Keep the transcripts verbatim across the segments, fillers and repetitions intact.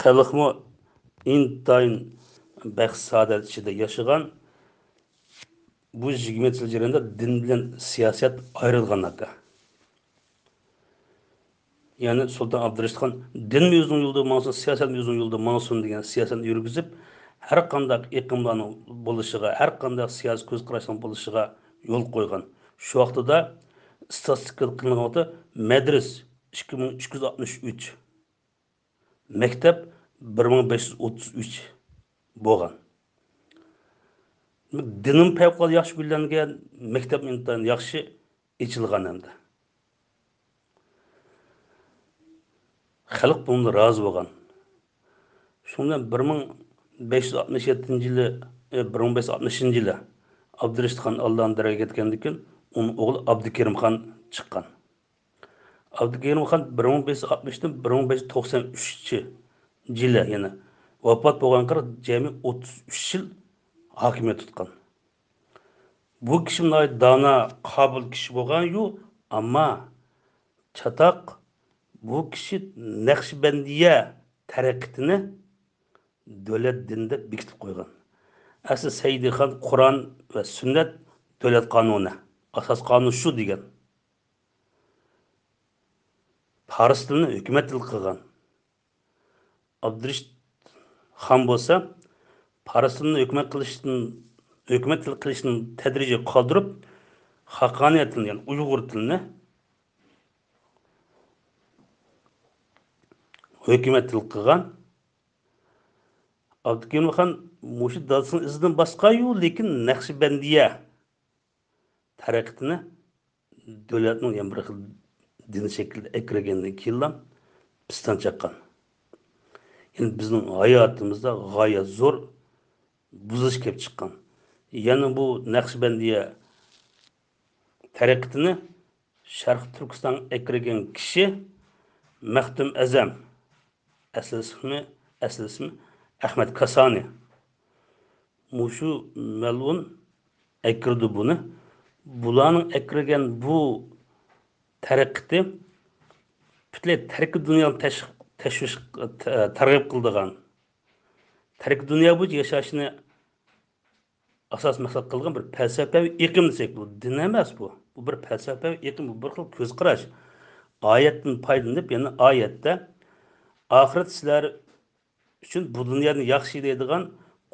خەلقمۇ ئىنتايىن بەخت سائادەت ئىچىدە ياشىغان. بۇ يىگىرمە يەتتە يىل جەريانىدا دىن بىلەن سىياسەت ئايرىلغان ئاكا. يەنى سۇلتان ئابدۇرېشىت خان دىنمۇ ئۆزىنىڭ يولىدا ماڭسۇن، سىياسەتمۇ ئۆزىنىڭ يولىدا ماڭسۇن دېگەن سىياسەتنى يۈرگۈزۈپ، ھەر قانداق ئېقىملارنىڭ بولۇشىغا، ھەر قانداق سىياسىي كۆز قاراشنىڭ بولۇشىغا يول قويغان. شۇ ۋاقتىدا ئىستاتىستىكا قىلىنغان ۋاقىتتا مەدرىس ئىككى مىڭ ئۈچ يۈز ئاتمىش ئۈچ، مەكتەپ بىر مىڭ بەش يۈز ئوتتۇز ئۈچ بولغان. دىنىم پەۋقۇلئاددە ياخشى گۈللەنگەن، مەكتەپ ئىنتايىن ياخشى ئېچىلغان ھەمدە. خەلق بۇنىڭدىن رازى بولغان. شۇنىڭ بىلەن بىر مىڭ بەش يۈز ئاتمىش يەتتىنچى يىلى، ئە، بىر مىڭ بەش يۈز ئاتمىشىنچى يىلى ئابدۇرېشىت خان ئاللانىڭ دەرگاھىغا كەتكەندىن كېيىن، ئۇنىڭ ئوغلى ئابدۇكېرىم خان چىققان. ئابدۇكېرىم خان بىر مىڭ بەش يۈز ئاتمىشتىن بىر مىڭ بەش يۈز توقسان ئۈچىنچى يىلى، يەنى ۋاپات بولغانغا قەدەر جەمئىي ئوتتۇز ئۈچ يىل ھاكىمىيەت تۇتقان. بۇ كىشى ناھايىتى دانا، قابىل كىشى بولغان يۇ، ئەمما چاتاق بۇ كىشى نەقشىبەندىيە تەرىقىتىنى دۆلەت دىنى دەپ بېكىتىپ قويغان. ئەسلى سەئىدى خان قۇرئان ۋە سۈننەت دۆلەت قانۇنى، ئاساس قانۇن شۇ دېگەن. پارس تىلىنى ھۆكۈمەت تىلى قىلغان. ئابدۇرېشىت خان بولسا پارس تىلىنى ھۆكۈمەت قىلىشتىن، ھۆكۈمەت تىلى قىلىشتىن تەدرىجىي قالدۇرۇپ، خاقانىيە تىلىنى، يەنى ئۇيغۇر تىلىنى ھۆكۈمەت تىلى قىلغان. ئابدۇكېرىم خان مۇشۇ دادىسىنىڭ ئىزىدىن باسقانيۇ، لېكىن نەقشىبەندىيە تەرىقىتىنى دۆلەتنىڭ يەنە بىر خىل دىن شەكلىدە ئەكىرگەندىن كېيىنلا پىستان چاققان. يەنى بىزنىڭ ھاياتىمىزدا غايەت زور بۇزۇلۇش كېلىپ چىققان. يەنى بۇ نەقشىبەندىيە تەرىقىتىنى شەرقىي تۈركىستانغا ئەكىرگەن كىشى مەختۇم ئەزەم، ئەسلى ئىسمى، ئەسلى ئىسمى ئەخمەت كاسانى. مۇشۇ مەلئۇن ئەكىردى بۇنى. بۇلارنىڭ ئەكىرگەن بۇ تەرىقىتى پۈتۈنلەي تەركى دۇنيانى تەش-، تەشۋىش، تە-، تەرغىب قىلىدىغان، تەركى دۇنيا بويىچە ياشاشنى ئاساس مەقسەت قىلغان بىر پەلسەپەۋى ئېقىم دېسەك بولىدۇ. دىن ئەمەس بۇ. بۇ بىر پەلسەپەۋى ئېقىم، بۇ بىر خىل كۆز قاراش. ئايەتتىن پايدىلىنىپ، يەنى ئايەتتە ئاخىرەت سىلەر ئۈچۈن بۇ دۇنيادىن ياخشى دەيدىغان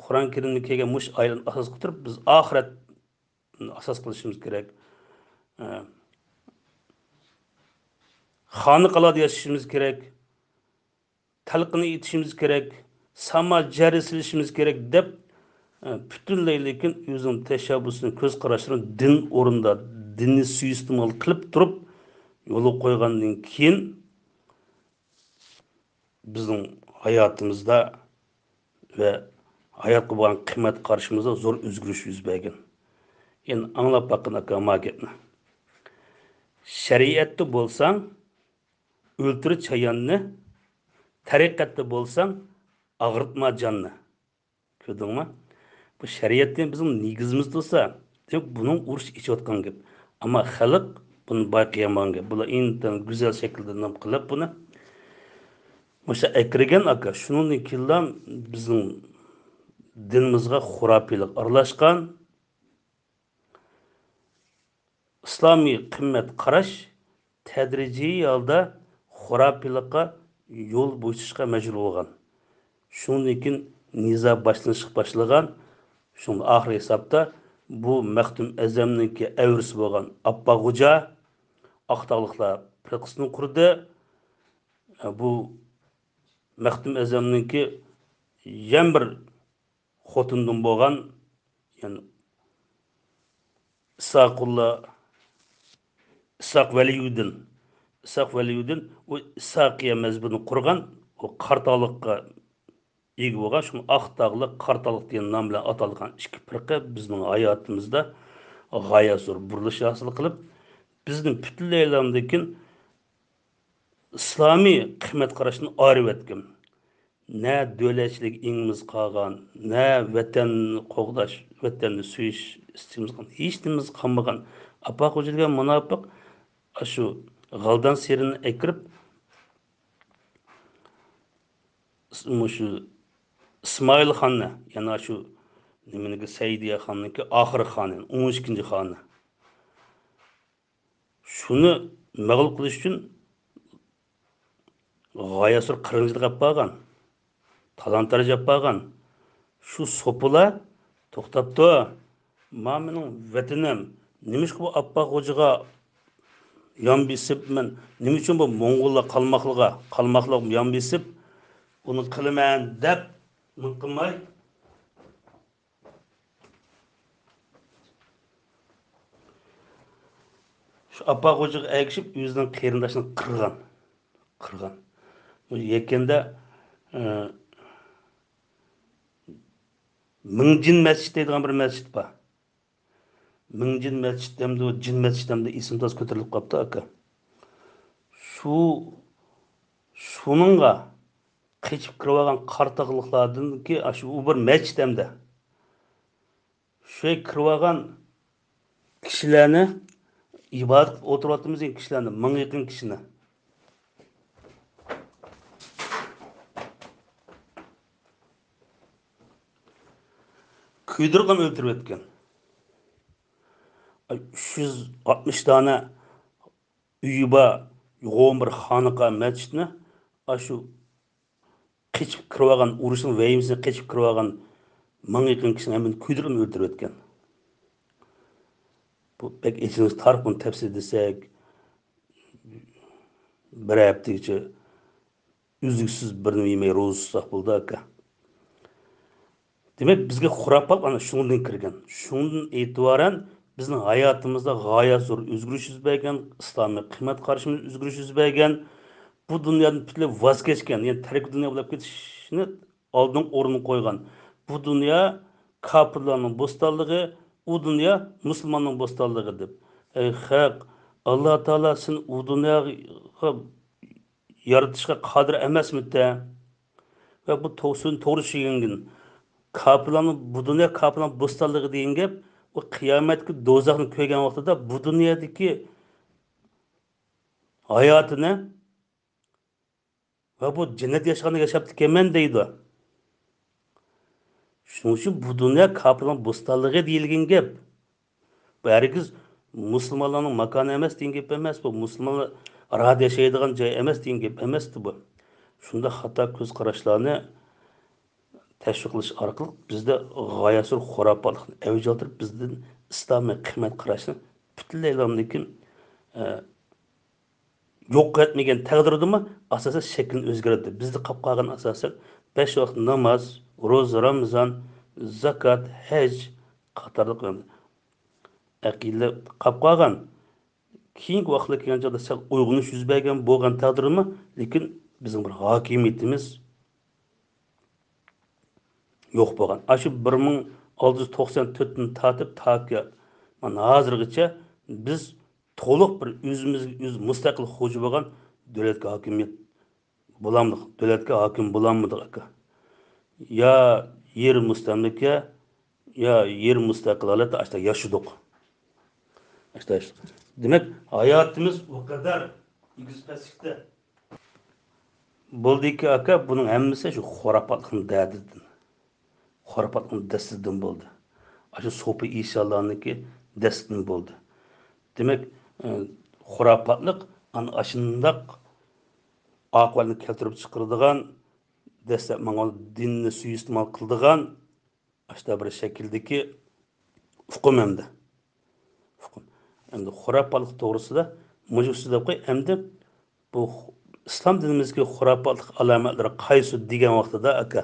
قۇرئان كەرىمدىن كەلگەن مۇشۇ ئايەتنى ئاساس قىلىپ تۇرۇپ، بىز ئاخىرەتنى ئاساس قىلىشىمىز كېرەك. ئە، خانىقالاردا ياشىشىمىز كېرەك. تەلقىن ئېيتىشىمىز كېرەك، ساما جەررە سېلىشىمىز كېرەك دەپ، ئە، پۈتۈنلەي لېكىن ئۆزىنىڭ تەشەببۇسىنى، كۆز قاراشلىرىنى دىن ئورنىدا، دىننى سۇيىئىستېمال قىلىپ تۇرۇپ يولغا قويغاندىن كېيىن، بىزنىڭ ھاياتىمىزدا ۋە ھاياتقا بولغان قىممەت قارىشىمىزدا زور ئۆزگىرىش يۈز بەرگەن. يەنە ئاڭلاپ باققىن، ئاكا، ما گەپنى. شەرىئەتتە بولساڭ، ئۆلتۈر چاياننى، تەرىقەتتە بولساڭ، ئاغرىتما جاننى. كۆردۈڭمۇ؟ بۇ شەرىئەت دېگەن بىزنىڭ نېگىزىمىز تۇرسا، دېمەك، بۇنىڭ ئۇرۇش ئېچىۋاتقان گەپ. ئەمما خەلق بۇنى بايقىيالمىغان گەپ. بۇلار ئىنتايىن گۈزەل شەكىلدە نېمە قىلىپ بۇنى. مۇشۇ ئەكىرگەن ئاكا، شۇنىڭدىن كېيىنلا بىزنىڭ دىنىمىزغا خۇراپىيلىق ئارىلاشقان. ئىسلامىي قىممەت قاراش تەدرىجىي ھالدا خۇراپىيلىققا يول بوشىتىشقا مەجبۇر بولغان. شۇنىڭدىن كېيىن نىزا باشلىنىشقا باشلىغان. شۇڭا ئاخىر ھېسابتا بۇ مەختۇم ئەزەمنىڭكى ئەۋرىسى بولغان ئاپپاق خوجا، ئاقتاغلىقلار پىرقىسىنى قۇردى. بۇ مەختۇم ئەزەمنىڭكى يەنە بىر خوتۇندىن بولغان، يەنى ئىسھاقۇللا، ئىسھاق ۋەلىيۇددىن، ئىسھاق ۋەلىيۇددىن ئۇ ئىسھاقىيە مەزھىپىنى قۇرغان، ئۇ قاراتاغلىققا ئىگە بولغان، شۇڭا ئاقتاغلىق، قاراتاغلىق دېگەن نام بىلەن ئاتالغان ئىككى پىرقە بىزنىڭ ھاياتىمىزدا غايەت زور بۇرۇلۇش ھاسىل قىلىپ، بىزنى پۈتۈنلەي ئىسلامىي قىممەت قاراشتىن ئايرىۋەتكەن. نە دۆلەتچىلىك ئېڭىمىز قالغان، نە ۋەتەننى قوغداش، ۋەتەننى سۆيۈش ئىستىكىمىز قالغان، ھېچ نېمىمىز قالمىغان. ئاپپاق خوجا دېگەن مۇناپىق ئاشۇ غالدان سېرىنى ئەكىرىپ، مۇشۇ ئىسمائىل خاننى، يەنى شۇ نېمىنىڭكى، سەئىدىيە خاننىڭكى ئاخىرقى خانى، ئون ئىككىنچى خانى. شۇنى مەغلۇپ قىلىش ئۈچۈن غايەسۇر قىرغىنچىلىق ئېلىپ بارغان، تالان-تاراج ئېلىپ بارغان. شۇ سوپىلار توختاپتۇ. ما مېنىڭ ۋەتىنىم. نېمىشقا بۇ ئاپپاق خوجىغا يان بېسىپ، مەن نېمە ئۈچۈن بۇ موڭغۇللار قالماقلىغا، قالماقلىق يان بېسىپ، ئۇنى قىلىمەن دەپ نېمە قىلماي، شۇ ئاپپاق خوجىغا ئەگىشىپ، ئۆزىنىڭ قېرىنداشىنى قىرغان. قىرغان. يەكەندە، ئە، مىڭجىن مەسچىت دەيدىغان بىر مەسچىت بار. مىڭجىن مەسچىت دەمدۇ، جىن مەسچىت دەمدۇ، ئېسىم تاس كۆتۈرۈلۈپ قاپتۇ، ئاكا. شۇ، شۇنىڭغا قېچىپ كىرىۋالغان قارا تاغلىقلاردىنكى، ئاشۇ، ئۇ بىر مەسچىت ئەمدى. شۇ كىرىۋالغان كىشىلەرنى، ئىبادەت قىلىپ ئولتۇرۇۋاتىمىز دېگەن كىشىلەرنى، مىڭغا يېقىن كىشىنى كۆيدۈرۈپ ئۆلتۈرۈۋەتكەن. ئۈچ يۈز ئاتمىش دانە ئۆيى بار يوغان بىر خانىقا مەسچىتنى ئاشۇ قېچىپ كىرىۋالغان، ئۇرۇشنىڭ ۋەھىمىسىدىن قېچىپ كىرىۋالغان مىڭغا يېقىن كىشىنى ھەممىنى كۆيدۈرۈپ ئۆلتۈرۈۋەتكەن. بۇ بەك ئېچىنىشلىق تارىخ، بۇنى تەپسىلىي دېسەك، بىر ھەپتىگىچە ئۈزلۈكسىز بىر نېمە يېمەي روزا تۇتساق بولىدۇ، ئاكا. دېمەك، بىزگە خۇراپات ئانا شۇنىڭدىن كىرگەن. شۇنىڭدىن ئېتىبارەن بىزنىڭ ھاياتىمىزدا غايەت زور ئۆزگىرىش يۈز بەرگەن، ئىسلامىي قىممەت قارىشىمىز ئۆزگىرىش يۈز بەرگەن. بۇ دۇنيادىن پۈتۈنلەي ۋاز كەچكەن، يەنى تەركى دۇنيا بولۇپ كېتىشنى ئالدىنقى ئورۇنغا قويغان. بۇ دۇنيا كاپىرلارنىڭ بوستانلىقى، ئۇ دۇنيا مۇسۇلماننىڭ بوستانلىقى دەپ. ئەي خەق، ئاللا تائالا سېنى ئۇ دۇنياغا يارىتىشقا قادىر ئەمەسمىتى؟ ۋە بۇ تو-، سۆزنى توغرا چۈشەنگىن. كاپىرلارنىڭ، بۇ دۇنيا كاپىرلارنىڭ بوستانلىقى دېگەن گەپ، ئۇ قىيامەتكى دوزاخنى كۆرگەن ۋاقتىدا بۇ دۇنيادىكى ھاياتىنى ۋە بۇ جەننەتتە ياشىغاندا ياشاپتىكەنمەن دەيدۇ. شۇنىڭ ئۈچۈن بۇ دۇنيا كاپىرنىڭ بوستانلىقى دېيىلگەن گەپ. بۇ ھەرگىز مۇسۇلمانلارنىڭ ماكانى ئەمەس دېگەن گەپ ئەمەس، بۇ مۇسۇلمانلار راھەت ياشايدىغان جاي ئەمەس دېگەن گەپ ئەمەستى بۇ. شۇنداق خاتا كۆز قاراشلارنى تەشۋىق قىلىش ئارقىلىق بىزدە غايەسىر خۇراپاتلىقنى ئەۋج ئالدۇرۇپ، بىزدىن ئىسلامىي قىممەت قاراشنى پۈتۈنلەي ئىلامدىكى، ئە، يوق قىلىۋەتمىگەن تەقدىردىمۇ ئاساسەن شەكلىنى ئۆزگەرتتى. بىزدە قاپ قالغان ئاساسەن بەش ۋاقىت ناماز، روزا، رامىزان، زاكات، ھەج قاتارلىق ئەقىدىلەر قاپ قالغان. كېيىنكى ۋاقىتلار كەلگەن چاغدا سەل ئويغىنىش يۈز بەرگەن بولغان تەقدىردىمۇ، لېكىن بىزنىڭ بىر ھاكىمىيىتىمىز يوق بولغان. ئاشۇ بىر مىڭ ئالتە يۈز توقسان تۆتتىن تارتىپ تاكى مانا ھازىرغىچە بىز تولۇق بىر ئۆزىمىزگە ئۆزى مۇستەقىل خوجا بولغان دۆلەتكە ھاكىمىيەت بولالمىدۇق، دۆلەتكە ھاكىم بولالمىدۇق، ئاكا. يا يېرىم مۇستەملىكە، يا يېرىم مۇستەقىل ھالەتتە ئاشتا ياشىدۇق. ئاشتا ياشىدۇق. دېمەك، ھاياتىمىز ئۇ قەدەر ئېگىز پەسلىكتە بولدىكى، ئاكا، بۇنىڭ ھەممىسى شۇ خۇراپاتلىقنىڭ دەردىدىن، خۇراپاتلىقنىڭ دەستىدىن بولدى. ئاشۇ سوپى ئىشانلارنىڭكى دەستىدىن بولدى. دېمەك، ئە، خۇراپاتلىق ئانا ئاشۇنداق ئاقىۋەتنى كەلتۈرۈپ چىقىرىدىغان، دەسلەپ ماڭا دىننى سۇيىئىستېمال قىلىدىغان، ئاشتا بىر شەكىلدىكى ئۇقۇم ئەمدى. ئۇقۇم. ئەمدى خۇراپاتلىق توغرىسىدا مۇشۇ سۆز دەپ قوي، ئەمدى بۇ خۇ-، ئىسلام دىنىمىزدىكى خۇراپاتلىق ئالامەتلىرى قايسى دېگەن ۋاقتىدا، ئاكا،